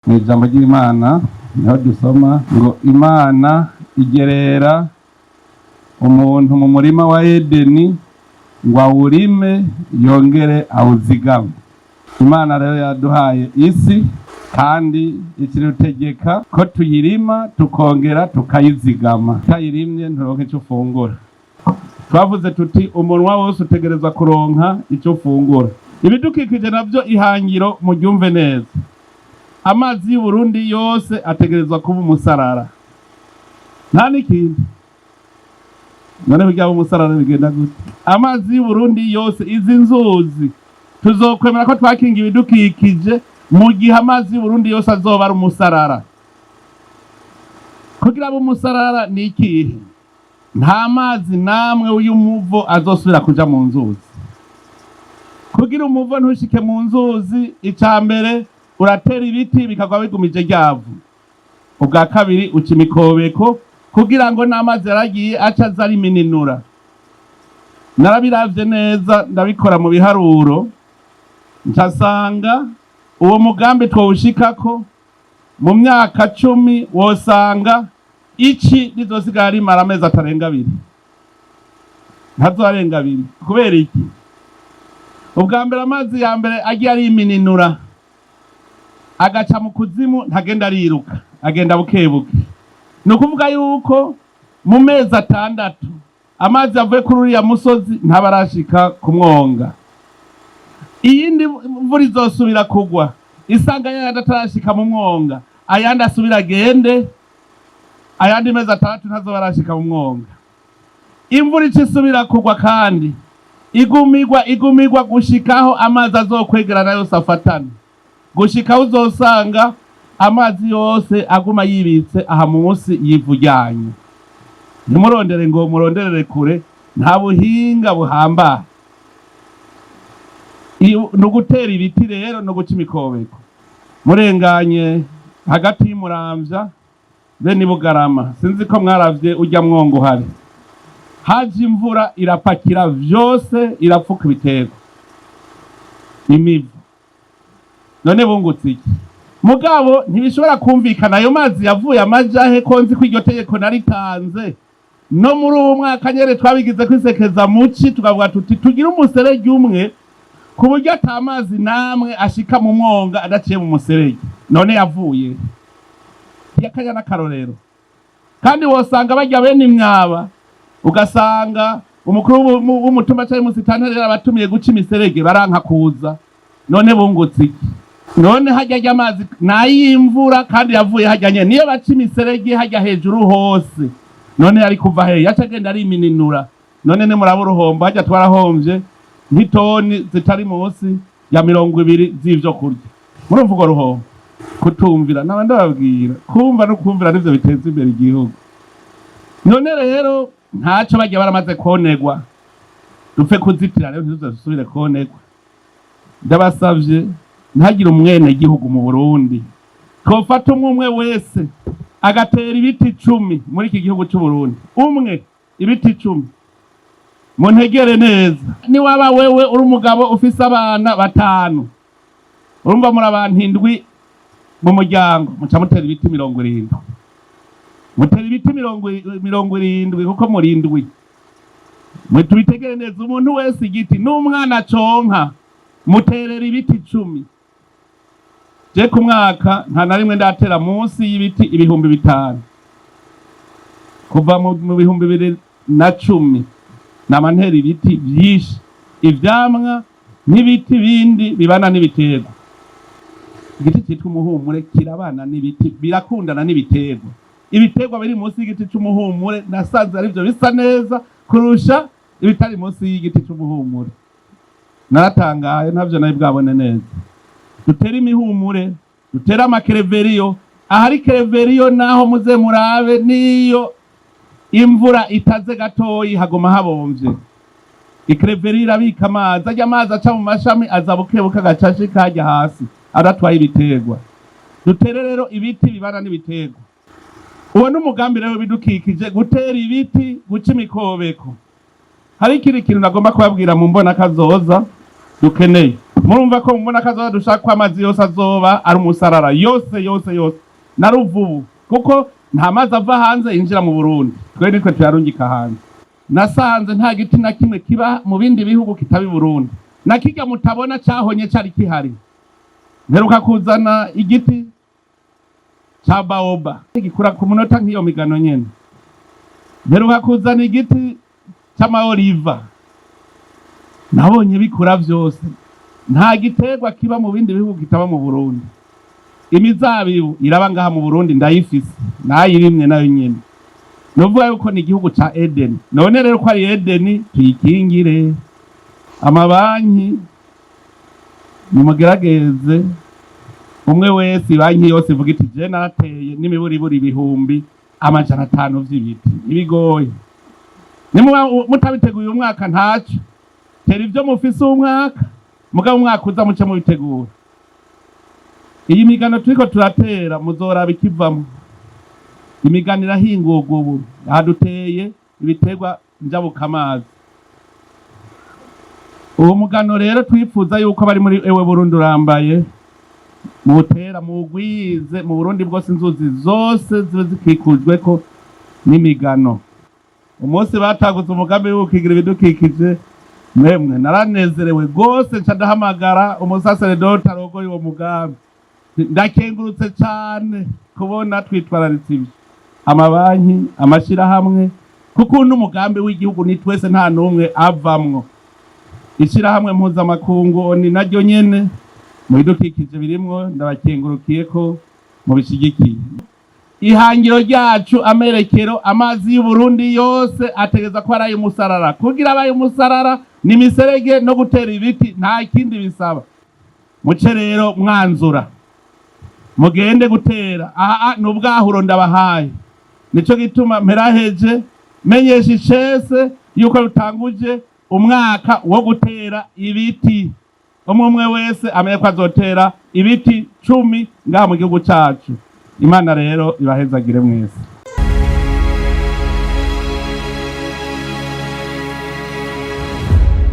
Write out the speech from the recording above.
Mu ijambo ry'Imana niho dusoma ngo Imana igerera umuntu mu murima wa Edeni ngo awurime yongere awuzigame. Imana rero yaduhaye isi kandi ikirutegeka ko tuyirima tukongera tukayizigama. Utayirimye nturonka icyo ufungura. Twavuze tuti umunwa wose utegerezwa kuronka icyo ufungura. Ibidukikije navyo ihangiro muryumve neza. Amazi y'Uburundi yose ategerezwa kuba umusarara, nta n'ikindi. None kugira ngo umusarara bigenda gute? Amazi y'Uburundi yose, izi nzuzi, tuzokwemera ko twakinga ibidukikije mu gihe amazi y'Uburundi yose azoba ari umusarara. Kugira abe umusarara ni ikihe? Nta mazi namwe y'umuvo azosubira kuja mu nzuzi. Kugira umuvo ntushike mu nzuzi, ica mbere uratera ibiti bikagwa bigumije ryavu. Ubwa kabiri uca imikobeko kugira ngo n'amazi yaragiye aca aza arimininura. Narabiravye neza, ndabikora mu biharuro, ncasanga uwo mugambi twowushikako mu myaka 10, wosanga ici rizosigara rimara amezi atarenga 2, ntazoarenga 2. Kubera iki? Ubwa mbere, amazi ya mbere agiye arimininura agaca mu kuzimu, ntagenda ariruka, agenda bukebuke. Ni ukuvuga yuko mu mezi 6 amazi avuye kuri uriya musozi ntaba arashika ku mwonga. Iyindi mvura izosubira kugwa isanga yayandi atarashika mu mwonga, ayandi asubira agende, ayandi mezi 6 ntazoba arashika mu mwonga. Imvura ica isubira kugwa kandi igumigwa, igumigwa gushikaho amazi azokwegerana yose afatana, gushikaho uzosanga amazi yose aguma yibitse aha munsi y'ivu ryanyu. Ntimurondere ngo muronderere kure, nta buhinga buhambaye. Ni ugutera ibiti rero no guca imikobeko. Murenganye hagati y'Imuramvya be ni Bugarama, sinzi ko mwaravye urya mwongo uhari. Haje imvura irapakira vyose, irapfuka ibiterwa, imivu. None bungutse iki? Mugabo ntibishobora kumvikana ayo mazi yavuye amajahe, ko nzi ko iryo tegeko naritanze no muri uwo mwaka nyene twabigize kwisekeza muci, tukavuga tuti tugire umuserege umwe ku buryo ata mazi namwe ashika mu mwonga adaciye mu muserege. None yavuye yakanya n'akarorero. Kandi wosanga barya bene imyaba, ugasanga umukuru w'umutumba canke umusitanteri abatumiye guca imiserege, baranka kuza. None bungutse iki? None harya rya amazi nay'imvura kandi yavuye harya nyene, niyo baca imiserege harya hejuru hose, none yari kuva hehe? Yaca agenda arimininura. None nimuraba uruhombo harya, twarahomvye nk'itoni zitari munsi ya 20 z'ivyo kurya. Murumva urwo ruhombo? Kutumvira naba ndababwira, kumva no kumvira nivyo biteza imbere igihugu. None rero ntaco bagiye baramaze konegwa, dupfe kuzitira rero ntituzasubire konegwa. Ndabasavye, ntagire umwene gihugu mu Burundi, twofata umwe umwe wese agatera ibiti 10 muri iki gihugu c'u Burundi, umwe ibiti 10. Muntegere neza, niwaba wewe uri umugabo ufise abana batanu, urumva muri abantu 7 mu muryango, muca mutera ibiti 70, mutera ibiti 70 kuko muri 7. Mwe tubitegere neza, umuntu wese igiti, n'umwana conka muterera ibiti 10. Je ku mwaka nta na rimwe ndatera munsi y'ibiti 5000 kuva mu 2010. Nama ntera ibiti vyinshi, ivyamwa n'ibiti bindi bibana n'ibiterwa. Igiti citwa umuhumure kirabana n'ibiti, birakundana n'ibiterwa. Ibiterwa biri munsi y'igiti c'umuhumure nasanze arivyo bisa neza kurusha ibitari munsi y'igiti c'umuhumure. Naratangaye, ntavyo nari bwabone neza. Dutere imihumure, dutere amakereveriyo. Ahari kereveriyo naho muze murabe, niyo imvura itaze gatoyi haguma habomvye. Ikereveriyo irabika amazi, arya amazi aca mu mashami aza bukebuke agaca ashika harya hasi adatwaye ibiterwa. Dutere rero ibiti bibana n'ibiterwa. Uwo ni umugambi rero bidukikije, gutera ibiti, guca imikobeko. Hari ikindi kintu nagomba kubabwira mu mbona kazoza. Dukeneye, murumva ko mubona kazoza dushaka ko amazi yose azoba ari umusarara, yose yose yose, na Ruvubu, kuko nta mazi ava hanze yinjira mu Burundi, twe nitwe tuyarungika hanze. Nasanze nta giti na kimwe kiba mu bindi bihugu kitaba i Burundi, na kirya mutabona cahonye cari kihari. Mperuka kuzana igiti ca baobab, gikura ku munota nk'iyo migano nyene. Mperuka kuzana igiti c'amaoliva, nabonye bikura vyose. Nta giterwa kiba mu bindi bihugu kitaba mu Burundi. Imizabibu iraba ngaha mu Burundi, ndayifise, nayirimye nayo nyene. Nuvuga yuko ni igihugu ca Edeni. None rero ko ari Edeni, tuyikingire. Amabanki, nimugerageze umwe wese, banki yose ivuga iti: "Je narateye n'imiburiburi 500,000 vy'ibiti." Ntibigoye. Nimuba mutabiteguye umwaka, ntaco, tera ivyo mufise umwaka, mugabo umwaka uza muce mubitegura. Iyi migano turiko turatera, muzoraba ikivamwo. Imigano irahingurwa ubu. Aha duteye ibiterwa njabukamazi. Uwo mugano rero twifuza yuko bari muri Ewe Burundi Urambaye muwutera, muwugwize mu Burundi bwose, inzuzi zose zibe zikikujweko n'imigano. Umunsi bataguze umugambi wo gukingira ibidukikije, mwemwe naranezerewe rwose, nca ndahamagara umusaseredoti arongoye uwo mugambi: "Ndakengurutse cane kubona twitwararitse ibyo." Amabanki, amashirahamwe, kuko n'umugambi w'igihugu ni twese, nta n'umwe avamwo. Ishirahamwe mpuzamakungu ni naryo nyene mu bidukikije birimwo, ndabakengurukiye ko mubishigikiye. Ihangiro ryacu, amerekero, amazi y'Uburundi yose ategeza ko ari ay'umusarara. Kugira abaye umusarara ni imiserege no gutera ibiti, nta kindi bisaba. Muce rero mwanzura mugende gutera. Aha ni ubwahuro ndabahaye. Nico gituma mperaheje menyesha icese yuko rutanguje umwaka wo gutera ibiti. Umwe umwe wese amenye ko azotera ibiti 10 ngaha mu gihugu cacu. Imana rero ibahezagire mwese.